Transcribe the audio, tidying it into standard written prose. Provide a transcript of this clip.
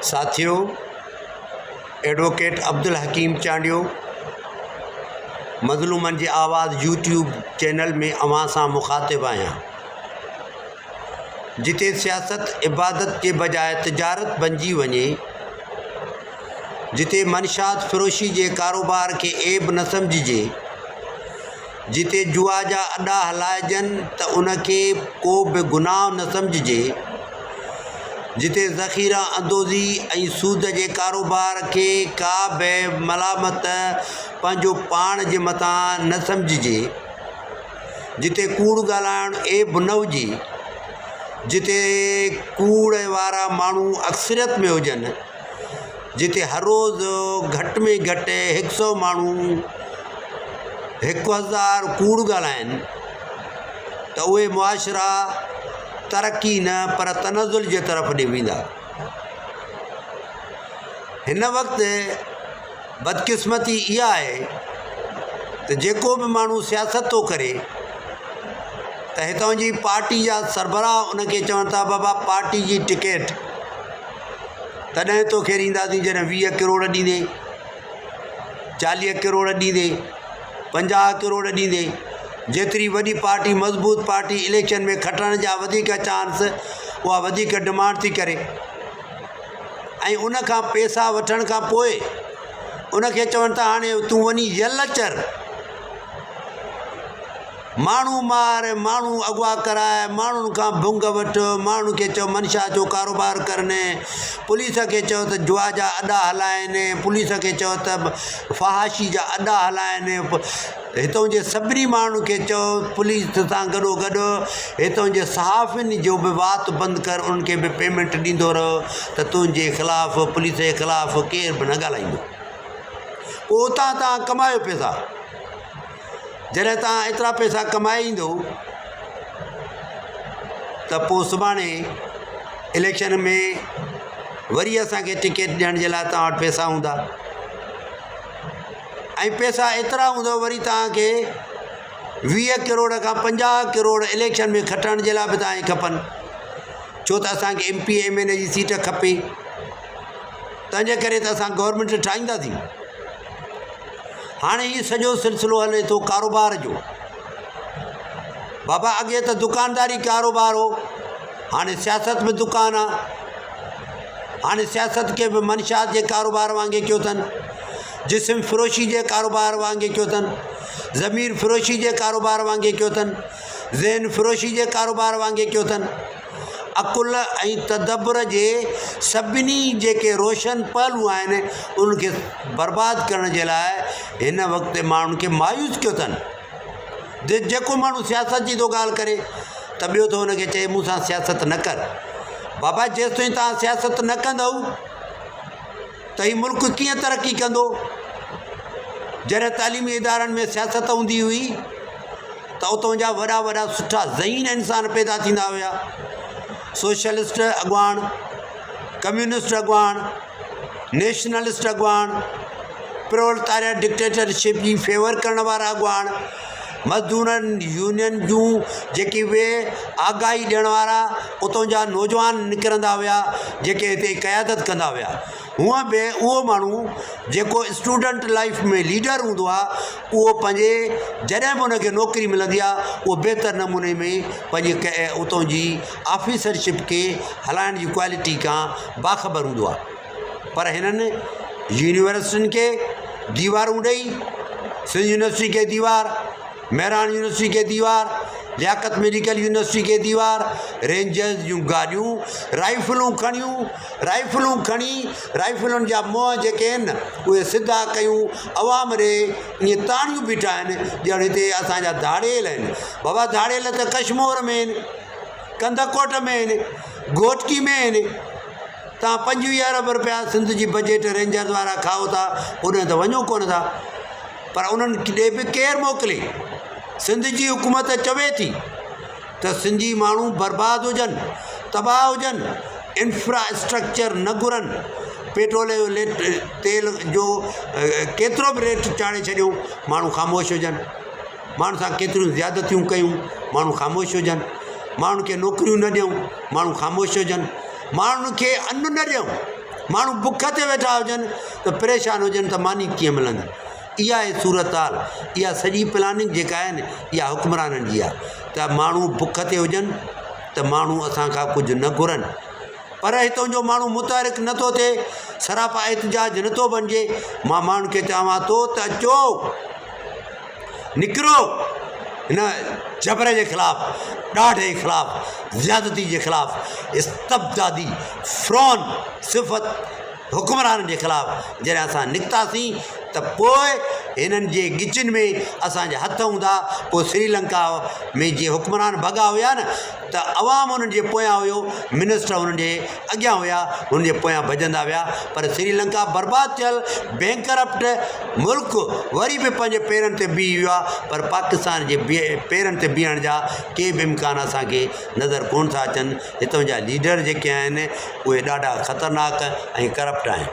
ساٿيو ايڊووڪيٽ عبدالحڪيم چانڊيو مظلومن جي آواز يوٽيوب چينل ۾ اوهان سان مخاطب آهيان. جتي سياست عبادت جي بجاء تجارت بنجي وڃي، جتي منشيات فروشي جي ڪاروبار کي عيب نه سمجهجي، جتي جوا جا اڏا هلائجن ته ان کي ڪو به گناهه نه سمجهجي، جتي ذخيره اندوزي ۽ سود جي ڪاروبار کي ڪا به ملامت پنهنجو پاڻ جي مٿان نه سمجهجي، جتي ڪوڙ ڳالهائڻ عيب نه هجي، جتي ڪوڙ وارا ماڻهو اڪثريت ۾ هجن. جتي هر روز گهٽ ۾ گهٽ هڪ سئو ماڻهو هڪ هزار ڪوڙ ڳالهائين ته اهي معاشرا ترقي نه پر تنزل جي طرف ڏي ويندا. هن وقت بدقسمتي اها آهي ته جيڪو به ماڻهو سياست ٿو ڪري ته هتان جي پارٽي جا سربراهه ان کي چون ٿا بابا پارٽي جي ٽڪيٽ تڏهن توکي ڏينداسين جڏهن 20 ڪروڙ ڏيندين، 40 ڪروڙ ڏيندين، 50 ڪروڙ ڏيندين. جيتري وڏي پارٽي مضبوط پارٽي اليڪشن ۾ کٽڻ جا وڌيڪ چانس اها وڌيڪ ڊمانڊ ٿي ڪري ۽ ان کان پئسا وٺڻ کان پوء ان کي چون ٿا هاڻي تون وڃي يل چر. ماڻهو مار، ماڻهو اغوا ڪراء، ماڻهن کان ڀنگ وٺ، ماڻهن کي چئو منشا جو ڪاروبار ڪرن، پوليس کي چئو ته جوا جا اڏا هلائن، پوليس کي چئو ته فحاشي جا اڏا هلائن، هتان جي سڀني ماڻهن کي چئو پوليس سان گڏو گڏ هتان جي صحافين جو به وات بند ڪر انهن کي به پيمينٽ ڏيندو رهه ته تنهنجي خلاف پوليس جي خلاف ڪير به نه ڳالهائيندو پوء اتان تان ڪمايو پئسا. جڏهن توهان ايترا پئسا ڪمائي ايندو ته پوء سڀاڻي اليڪشن ۾ وري اسانکي ٽڪيٽ ڏيڻ جي لاءِ توهان وٽ پئسا هوندا ۽ پئسا ايترا هوندو وري توهانکي 20 ڪروڙ کان 50 ڪروڙ اليڪشن ۾ کٽڻ جي لاءِ به توهان کي کپن ڇو ته اسانکي M P M N A جي سيٽ کپي تنهنجي ڪري ته اسان گورنمينٽ ٺاهينداسين. هاڻي هي سڄو سلسلو هلي ٿو ڪاروبار جو. بابا اڳي ته دڪانداري ڪاروبار هو هاڻي سياست به دڪان آ. هاڻي سياست کي به منشيات جي ڪاروبار وانگي ڪيو اٿن. جسم فروشي جي ڪاروبار وانگي ڪيو اٿن. ضمير فروشي جي ڪاروبار وانگي ڪيو اٿن. ذهن فروشي جي ڪاروبار وانگي ڪيو اٿن. عقل ۽ تدبر جي سڀني جيڪي روشن پهلو آهن انهن کي برباد ڪرڻ جي لاءِ هن وقت ماڻهن کي مايوس ڪيو اٿن. جيڪو ماڻهو سياست جي ٿو ڳالهه ڪري ته ٻيو ٿو هن کي چئي مون سان سياست نه ڪر. بابا جيستائين توهان سياست نه ڪندؤ ته هي ملڪ ڪيئن ترقي ڪندو؟ جڏهن تعليمي ادارن ۾ سياست هوندي هئي ته اتان جا وڏا وڏا سٺا ذهين انسان پيدا ٿيندا هيا. سوشلسٽ اڳواڻ، ڪميونسٽ اڳواڻ، نيشنلسٽ اڳواڻ، پرولتاريا ڊڪٽيٽرشپ جي فيور ڪرڻ وارا اڳواڻ، مزدورن يونين جون جيڪي اهي آگاهي ڏيڻ وارا اتان جا نوجوان نڪرندا هيا جيڪي هتي قيادت ڪندا هيا. هونء به اهو ماڻهو جيڪو اسٽوڊنٽ لائيف ۾ ليڊر هوندو آهي اهو پنهنجي جڏهن به ان کي نوڪري ملندي آهي اهو بهتر نموني ۾ پنهنجي اتان جي آفيسرشپ کي هلائڻ جي ڪوالٽي کان باخبر هوندو آهي. پر هنن يونيورسٽين کي ديوارون ڏئي سنڌ يونيورسٽي کي ديوار، مهراڻ يونيورسٽي کي ديوار، لياقت ميڊيڪل يونيورسٽي کي ديوار، رينجرز جون گاڏيون رائفلون کڻيون رائفلون کڻي رائفلن جا منهن جيڪي آهن اهي سڌا ڪيون عوام ڏي ائين تاڻيون بيٺا آهن ڄڻ هتي اسان جا ڌاڙيل آهن بابا ڌاڙيل ته ڪشمور ۾ آهن ڪنڌڪوٽ ۾ آهن گهوٽڪي ۾ آهن. توهان 25 ارب رپيا سنڌ جي بجيٽ رينجرز وارا کائو ٿا اوڏانهن ته وڃو ڪونه ٿا پر انهن ڏي به ڪير موڪلي سنڌ جي حڪومت چوي ٿي ته سنڌي ماڻهو برباد هجن تباهه هجن انفرا اسٽرڪچر نه گهرن پيٽرول جو تيل جو ڪيترو به ريٽ چاڙهي ڇڏيو ماڻهو خاموش هجن. ماڻهن سان ڪيتريون زيادتيون ڪيون ماڻهو خاموش هجن، ماڻهن کي نوڪريون نه ڏيون ماڻهو خاموش هجن، ماڻهن کي ان نه ڏيون. ماڻهو بک تي ويٺا هجن ته پريشان هجن ته ماني ڪيئن ملندي. اها آهي صورتحال اها سڄي پلاننگ جيڪا آهي نه اها حڪمرانن جي آهي ته ماڻهو بک تي هجن ته ماڻهو اسان کان ڪجهه نه گهرن پر هتان جو ماڻهو متحرڪ نٿو ٿئي سراپا احتجاج نٿو بڻجي مان ماڻهن کي چوان ٿو ته اچو نڪرو هن جبر جي خلاف ڏاڍ جي خلاف زيادتي جي خلاف استبدادي فرعون صفت حڪمرانن جي خلاف جڏهن اسان نڪتاسين ته پوء هنن جي ڳچين ۾ اسان جا هٿ هوندا پوء سري لنڪا ۾ جيئن حڪمران ڀڳا هيا نه ته عوام انهن جي پويان هيو منسٽر انهن جي اڳيان هيا انهن جي پويان ڀڄندا ويا پر سري لنڪا برباد ٿيل بينڪرپٽ ملڪ وري به پنهنجي پيرن تي بيهي ويو آهي پر پاڪستان جي پيرن تي بيهڻ جا ڪي به امڪان اسانکي نظر ڪونه ٿا اچن هتان جا ليڊر جيڪي آهن اهي ڏاڍا خطرناڪ ۽ ڪرپٽ آهن.